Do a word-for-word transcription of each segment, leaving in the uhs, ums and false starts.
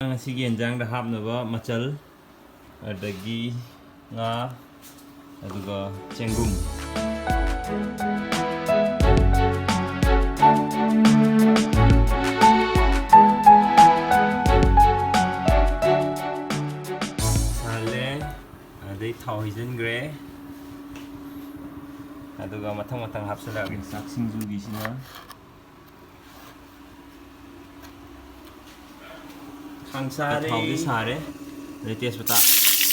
ꯉꯁꯤꯒꯤ ꯌꯦꯟꯖꯥꯡꯗ ꯍꯥꯞꯅꯕ ꯃꯆꯜ, ꯑꯗꯒꯤ ꯉꯥ, ꯑꯗꯨꯒ ꯆꯦꯡꯒꯨꯝ꯫ ꯁꯥꯍꯜꯂꯦ, ꯑꯗꯩ ꯊꯥꯎ ꯍꯩꯖꯤꯟꯈ꯭ꯔꯦ, ꯑꯗꯨꯒ ꯃꯊꯪ ꯃꯊꯪ ꯍꯥꯞꯆꯤꯜꯂꯛꯑꯒꯦ꯫ ꯆꯥꯛ ꯁꯤꯡꯖꯨꯒꯤꯁꯤꯅ ꯈꯥꯡ ꯁꯥꯔꯦ꯫ ꯊꯥꯎꯁꯦ ꯁꯥꯔꯦ꯫ ꯑꯗꯩ ꯇꯦꯖꯄꯇꯥ,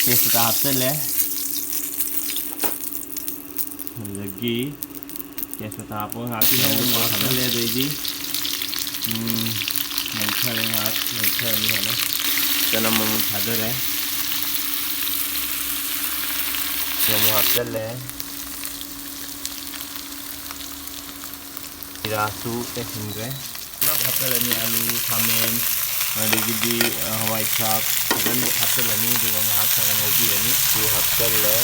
ꯇꯦꯖꯄꯇꯥ ꯍꯥꯞꯆꯜꯂꯦ꯫ ꯑꯗꯨꯗꯒꯤ ꯇꯦꯖꯄꯇꯥ ꯍꯥꯞꯄꯒ ꯉꯥꯏꯍꯥꯛ ꯇꯤꯜꯍꯧ ꯑꯃꯨꯛ ꯍꯥꯞꯆꯜꯂꯦ꯫ ꯑꯗꯩꯗꯤ, ꯎꯝ, ꯂꯧꯊꯔꯦ, ꯉꯥꯏꯍꯥꯛ ꯂꯧꯊꯔꯅꯤ ꯍꯥꯏꯅ꯫ ꯆꯅꯝ ꯑꯃꯨꯛ ꯊꯥꯗꯔꯦ꯫ ꯊꯨꯝ ꯑꯃꯨꯛ ꯍꯥꯞꯆꯜꯂꯦ꯫ ꯖꯤꯔꯥꯁꯨ ꯆꯥꯏꯁꯤꯟꯈ꯭ꯔꯦ꯫ ꯄꯨꯂꯞ ꯍꯥꯞꯆꯜꯂꯅꯤ, ꯑꯂꯨ, ꯈꯥꯃꯦꯟ, ꯑꯗꯒꯤꯗꯤ, ꯑ, ꯍꯋꯥꯏ ꯊ꯭ꯔꯥꯛ, ꯐꯖꯅ ꯍꯥꯞꯆꯜꯂꯅꯤ, ꯑꯗꯨꯒ ꯉꯥꯏꯍꯥꯛ ꯁꯥꯡꯅ ꯉꯧꯕꯤꯔꯅꯤ꯫ ꯑꯂꯨ ꯍꯥꯞꯆꯜꯂꯦ,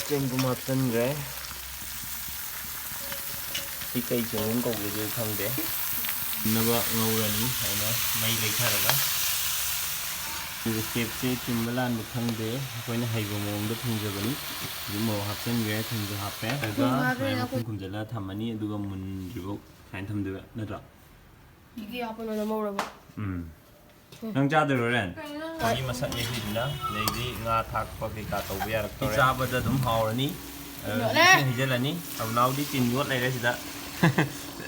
ꯆꯦꯡꯒꯨꯝ ꯍꯥꯞꯆꯟꯈ꯭ꯔꯦ꯫ ꯁꯤ ꯀꯩ ꯆꯦꯡꯒꯨꯝ ꯀꯧꯒꯦꯗꯤ ꯈꯪꯗꯦ꯫ ꯅꯕ ꯉꯧꯔꯅꯤ ꯍꯥꯏꯅ ꯃꯩ ꯂꯩꯊꯔꯒ꯫ ꯑꯗꯨꯒ ꯁ꯭ꯇꯦꯞꯁꯦ ꯆꯨꯝꯕ ꯂꯥꯟꯕ ꯈꯪꯗꯦ, ꯑꯩꯈꯣꯏꯅ ꯍꯩꯕ ꯃꯑꯣꯡꯗ ꯊꯣꯡꯖꯕꯅꯤ꯫ ꯑꯗꯨꯝ ꯃꯣꯔꯣꯛ ꯍꯥꯞꯆꯤꯟꯈ꯭ꯔꯦ, ꯊꯨꯝꯁꯨ ꯍꯥꯞꯄꯦ꯫ ꯑꯗꯨꯒ ꯊꯨꯝ ꯍꯥꯞꯄꯦ, ꯁꯨꯃꯥꯏꯅ ꯑꯩꯈꯣꯏ ꯃꯈꯨꯝ ꯈꯨꯝꯖꯤꯜꯂꯒ ꯊꯝꯃꯅꯤ, ꯑꯗꯨꯒ ꯃꯨꯟꯗ꯭ꯔꯤꯐꯥꯎ ꯁꯨꯃꯥꯏꯅ ꯊꯝꯗꯣꯏꯕ ꯅꯠꯇ꯭ꯔꯣ? ꯏꯗꯤ ꯍꯥꯞꯄꯅꯣ ꯅꯝꯍꯧꯔꯕ? ꯎꯝ꯫ ꯎꯝ꯫ ꯅꯪ ꯆꯥꯗꯣꯏꯔꯣ, ꯔꯦꯟ? ꯀꯩꯅꯣ? ꯃꯍꯤ ꯃꯁꯛ ꯌꯦꯡꯁꯤꯗꯅ, ꯑꯗꯩꯗꯤ ꯉꯥ ꯊꯥꯛꯄ ꯀꯩꯀꯥ ꯇꯧꯕ ꯌꯥꯔꯛꯇꯧꯔꯦ꯫ ꯆꯥꯕꯗ ꯑꯗꯨꯝ ꯍꯥꯎꯔꯅꯤ꯫ ꯑ, ꯂꯣꯏꯔꯦ꯫ ꯏꯁꯤꯡ ꯍꯩꯖꯤꯜꯂꯅꯤ꯫ ꯑꯕꯨꯅꯥꯎꯗꯤ ꯇꯤꯟ ꯌꯣꯠ ꯂꯩꯔꯦ ꯁꯤꯗ꯫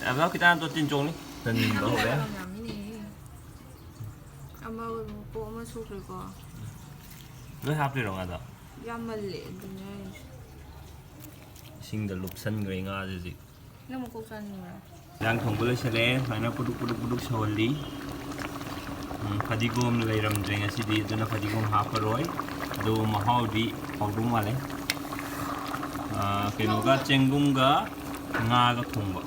ꯑꯕꯨꯅꯥꯎ ꯈꯤꯇꯪ ꯍꯥꯝꯇꯣ, ꯇꯤꯟ ꯆꯣꯡꯅꯤ꯫ ꯇꯟꯕ ꯍꯧꯔꯦ꯫ ꯌꯥꯝ ꯌꯥꯝꯃꯤꯅꯦ꯫ ꯑꯃ ꯀꯣꯛ ꯑꯃ ꯁꯣꯛꯈ꯭ꯔꯦꯀꯣ꯫ ꯂꯣꯏ ꯍꯥꯞꯇꯣꯏꯔꯣ ꯉꯥꯗꯣ? ꯌꯥꯝꯃꯜꯂꯦ, ꯑꯗꯨꯅꯦ ꯍꯥꯏꯁꯦ꯫ ꯏꯁꯤꯡꯗ ꯂꯨꯞꯁꯟꯈ꯭ꯔꯦ ꯉꯥꯁꯦ ꯍꯧꯖꯤꯛ꯫ ꯅꯪ ꯃꯀꯣꯛ ꯆꯥꯅꯤꯡꯕ꯭ꯔꯥ? ꯏꯟꯖꯥꯡ ꯊꯣꯡꯕ ꯂꯣꯏꯁꯜꯂꯦ꯫ ꯁꯨꯃꯥꯏꯅ ꯄꯨꯗꯨꯛ ꯄꯨꯗꯨꯛ ꯄꯨꯗꯨꯛ ꯁꯧꯍꯜꯂꯤ꯫ ꯎꯝ, ꯐꯗꯤꯒꯣꯝ ꯂꯩꯔꯝꯗ꯭ꯔꯦ ꯉꯁꯤꯗꯤ, ꯑꯗꯨꯅ ꯐꯗꯤꯒꯣꯝ ꯍꯥꯞꯄꯔꯣꯏ꯫ ꯑꯗꯨ ꯃꯍꯥꯎꯗꯤ ꯍꯥꯎꯗꯧ ꯃꯥꯜꯂꯦ꯫ ꯑꯥ, ꯀꯩꯅꯣꯒ, ꯆꯦꯡꯒꯨꯝꯒ ꯉꯥꯒ ꯊꯣꯡꯕ꯫